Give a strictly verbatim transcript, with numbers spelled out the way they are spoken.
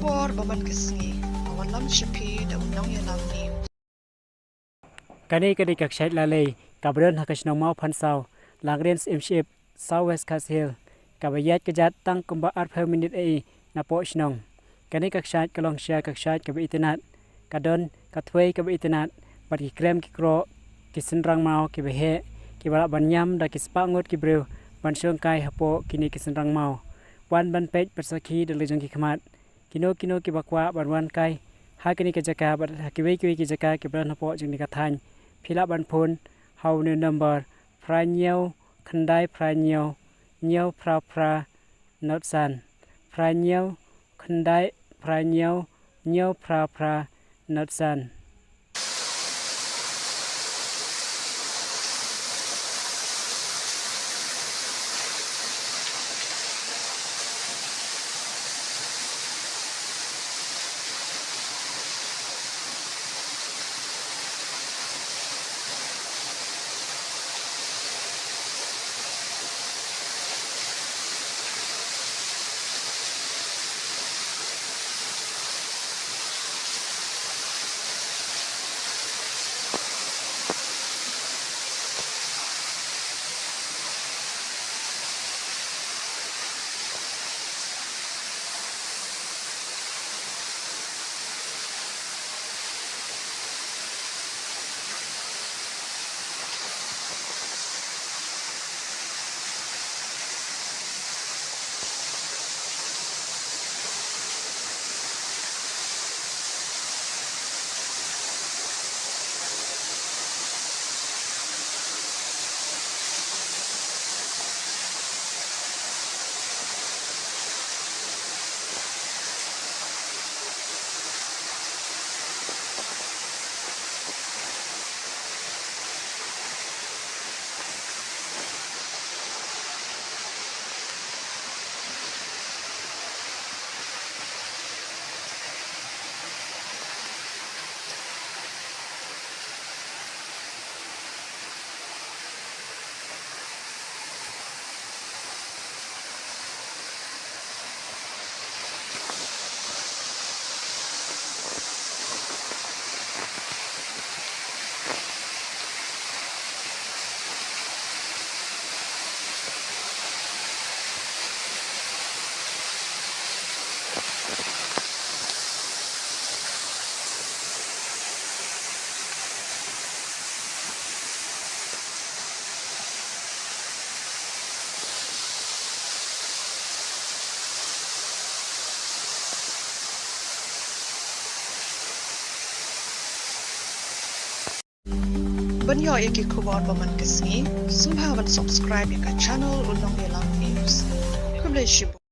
Por ba man ka sngi, ba wan lam sha phi da u Nongïalam News. Kane ka dei ka kshaid lalei kaba don ha ka shnong Mawphansaw, Langrian Syiemship, South West Khasi Hills, kaba ïaid ka jat tang kumba arphew minit ei napoh shnong. Kane ka kshaid ka long shisha ka kshaid kaba itynnad, ka don ka thwei kaba itynnad bad ki krem ki kroh, ki synrang maw kiba heh, kiba lah ban ñiam da ki spah ngut ki briew ban shongkai hapoh kine ki synrang maw. Wan ban peit bad sakhi da la jong ki khmat. Kino kino kiba kwah ban wan kai ha kane ka jaka bad ha kiwei kiwei ki jaka kiba don hapoh jong kane ka thaiñ, phi lah ban phone ha une u number phra hynñiew khyndai phra hynñiew hynñiew phra phra nod san, phra hynñiew khyndai phra hynñiew hynñiew phra phra nod san. Ban ïoh ïa ki khubor ba man ka sngi, sngewbha ban subscribe ïa ka channel U Nongïalam News. Khublei shibun.